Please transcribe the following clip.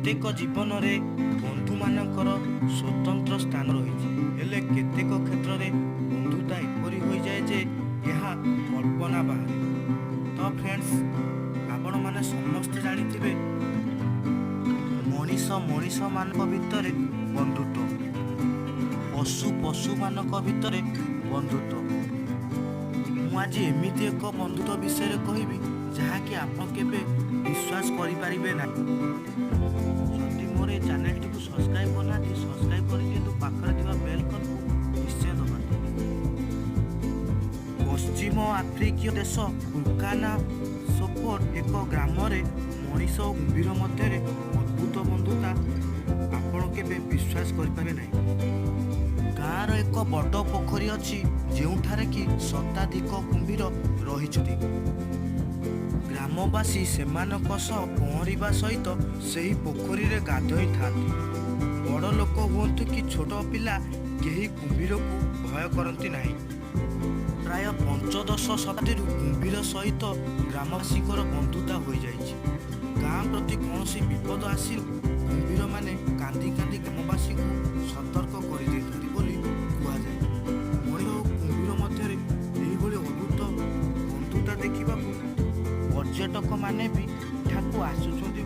ପ୍ରତ୍ୟେକ ଜୀବନରେ ବନ୍ଧୁମାନଙ୍କର ସ୍ୱତନ୍ତ୍ର ସ୍ଥାନ ରହିଛି। ହେଲେ କେତେକ କ୍ଷେତ୍ରରେ ବନ୍ଧୁତା ଏପରି ହୋଇଯାଏ ଯେ ଏହା କଳ୍ପନା ବାହାରେ। ତ ଫ୍ରେଣ୍ଡସ୍, ଆପଣମାନେ ସମସ୍ତେ ଜାଣିଥିବେ, ମଣିଷ ମଣିଷମାନଙ୍କ ଭିତରେ ବନ୍ଧୁତ୍ୱ, ପଶୁ ପଶୁମାନଙ୍କ ଭିତରେ ବନ୍ଧୁତ୍ୱ। ମୁଁ ଆଜି ଏମିତି ଏକ ବନ୍ଧୁତ୍ୱ ବିଷୟରେ କହିବି, ଯାହାକି ଆପଣ କେବେ ବିଶ୍ୱାସ କରିପାରିବେ ନାହିଁ। ଯଦି ମୋର ଏ ଚ୍ୟାନେଲଟିକୁ ସବସ୍କ୍ରାଇବ୍ କରିନାହାନ୍ତି, ସବସ୍କ୍ରାଇବ୍ କରିଦିଅନ୍ତୁ। ପାଖରେ ଥିବା ବେଲ୍ ଆଇକନ୍କୁ ନିଶ୍ଚୟ ଦବାନ୍ତୁ। ପଶ୍ଚିମ ଆଫ୍ରିକୀୟ ଦେଶ ବୁର୍କିନା ଫାସୋର ଏକ ଗ୍ରାମରେ ମଣିଷ ଓ କୁମ୍ଭୀର ମଧ୍ୟରେ ଅଦ୍ଭୁତ ବନ୍ଧୁତା ଆପଣ କେବେ ବିଶ୍ୱାସ କରିପାରିବେ ନାହିଁ। ଗାଁର ଏକ ବଡ଼ ପୋଖରୀ ଅଛି, ଯେଉଁଠାରେ କି ଶତାଧିକ କୁମ୍ଭୀର ରହିଛନ୍ତି। ଗ୍ରାମବାସୀ ସେମାନଙ୍କ ସହ ପହଁରିବା ସହିତ ସେହି ପୋଖରୀରେ ଗାଧୋଇଥାନ୍ତି। ବଡ଼ ଲୋକ ହୁଅନ୍ତୁ କି ଛୋଟ ପିଲା, କେହି କୁମ୍ଭୀରକୁ ଭୟ କରନ୍ତି ନାହିଁ। ପ୍ରାୟ 15 ଶତାବ୍ଦୀରୁ କୁମ୍ଭୀର ସହିତ ଗ୍ରାମବାସୀଙ୍କର ବନ୍ଧୁତା ହୋଇଯାଇଛି। ଗାଁ ପ୍ରତି କୌଣସି ବିପଦ ଆସିଲେ କୁମ୍ଭୀରମାନେ କାନ୍ଦି କାନ୍ଦି ଗ୍ରାମବାସୀଙ୍କୁ ସତର୍କ କରିଦେଇଥାନ୍ତି ବୋଲି କୁହାଯାଏ। ମଣିଷ ଓ କୁମ୍ଭୀର ମଧ୍ୟରେ ଏହିଭଳି ଅଦ୍ଭୁତ ବନ୍ଧୁତା ଦେଖିବାକୁ ପର୍ଯ୍ୟଟକମାନେ ବି ଏଠାକୁ ଆସୁଛନ୍ତି।